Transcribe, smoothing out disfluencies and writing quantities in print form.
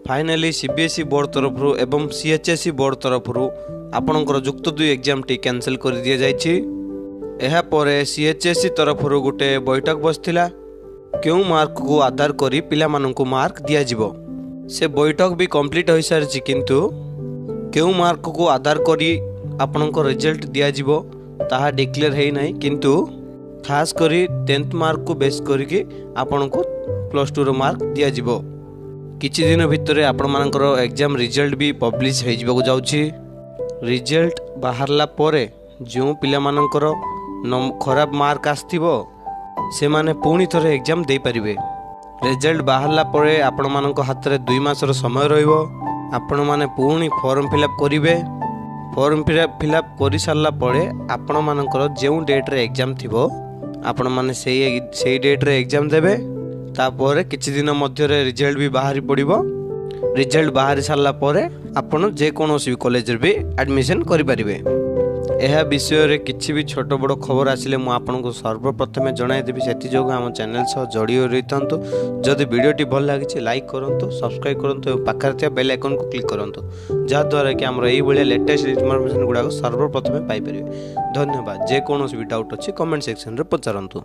Finally CBSE board ତରଫରୁ ଏବଂ CHSE board ତରଫରୁ ଆପଣଙ୍କର ଯୁକ୍ତ ଦୁଇ ଏକ୍ଜାମ୍ଟି କ୍ୟାନସେଲ୍ କରିଦିଆଯାଇଛି। ଏହାପରେ ସିଏଚ୍ଏସ୍ଇ ତରଫରୁ ଗୋଟେ ବୈଠକ ବସିଥିଲା, କେଉଁ ମାର୍କକୁ ଆଧାର କରି ପିଲାମାନଙ୍କୁ ମାର୍କ ଦିଆଯିବ। ସେ ବୈଠକ ବି କମ୍ପ୍ଲିଟ୍ ହୋଇସାରିଛି, କିନ୍ତୁ କେଉଁ ମାର୍କକୁ ଆଧାର କରି ଆପଣଙ୍କ ରେଜଲ୍ଟ ଦିଆଯିବ ତାହା ଡିକ୍ଲେୟାର ହେଇନାହିଁ। କିନ୍ତୁ ଖାସ୍ କରି 10th ମାର୍କକୁ ବେସ୍ କରିକି ଆପଣଙ୍କୁ +2ର ମାର୍କ ଦିଆଯିବ। କିଛି ଦିନ ଭିତରେ ଆପଣମାନଙ୍କର ଏକ୍ଜାମ୍ ରେଜଲ୍ଟ ବି ପବ୍ଲିଶ ହେଇଯିବାକୁ ଯାଉଛି। ରେଜଲ୍ଟ ବାହାରିଲା ପରେ ଯେଉଁ ପିଲାମାନଙ୍କର ଖରାପ ମାର୍କ ଆସିଥିବ, ସେମାନେ ପୁଣି ଥରେ ଏକ୍ଜାମ୍ ଦେଇପାରିବେ। ରେଜଲ୍ଟ ବାହାରିଲା ପରେ ଆପଣମାନଙ୍କ ହାତରେ 2 ମାସର ସମୟ ରହିବ। ଆପଣମାନେ ପୁଣି ଫର୍ମ ଫିଲ୍ଅପ୍ କରିବେ। ଫର୍ମ ଫିଲ୍ଅପ୍ କରିସାରିଲା ପରେ ଆପଣମାନଙ୍କର ଯେଉଁ ଡେଟ୍ରେ ଏକ୍ଜାମ୍ ଥିବ, ଆପଣମାନେ ସେଇ ଡେଟ୍ରେ ଏକ୍ଜାମ୍ ଦେବେ। ତାପରେ କିଛି ଦିନ ମଧ୍ୟରେ ରେଜଲ୍ଟ ବି ବାହାରି ପଡ଼ିବ। ରେଜଲ୍ଟ ବାହାରି ସାରିଲା ପରେ ଆପଣ ଯେକୌଣସି ବି କଲେଜରେ ବି ଆଡ଼ମିସନ୍ କରିପାରିବେ। ଏହା ବିଷୟରେ କିଛି ବି ଛୋଟ ବଡ଼ ଖବର ଆସିଲେ ମୁଁ ଆପଣଙ୍କୁ ସର୍ବପ୍ରଥମେ ଜଣାଇଦେବି। ସେଥିଯୋଗୁଁ ଆମ ଚ୍ୟାନେଲ୍ ସହ ଯୋଡ଼ି ହୋଇ ରହିଥାନ୍ତୁ। ଯଦି ଭିଡ଼ିଓଟି ଭଲ ଲାଗିଛି, ଲାଇକ୍ କରନ୍ତୁ, ସବସ୍କ୍ରାଇବ୍ କରନ୍ତୁ ଏବଂ ପାଖରେ ଥିବା ବେଲ୍ ଆଇକନ୍କୁ କ୍ଲିକ୍ କରନ୍ତୁ, ଯାହାଦ୍ୱାରା କି ଆମର ଏଇଭଳିଆ ଲେଟେଷ୍ଟ ଇନଫର୍ମେସନ୍ ଗୁଡ଼ାକ ସର୍ବପ୍ରଥମେ ପାଇପାରିବେ। ଧନ୍ୟବାଦ। ଯେକୌଣସି ବି ଡାଉଟ୍ ଅଛି, କମେଣ୍ଟ ସେକ୍ସନରେ ପଚାରନ୍ତୁ।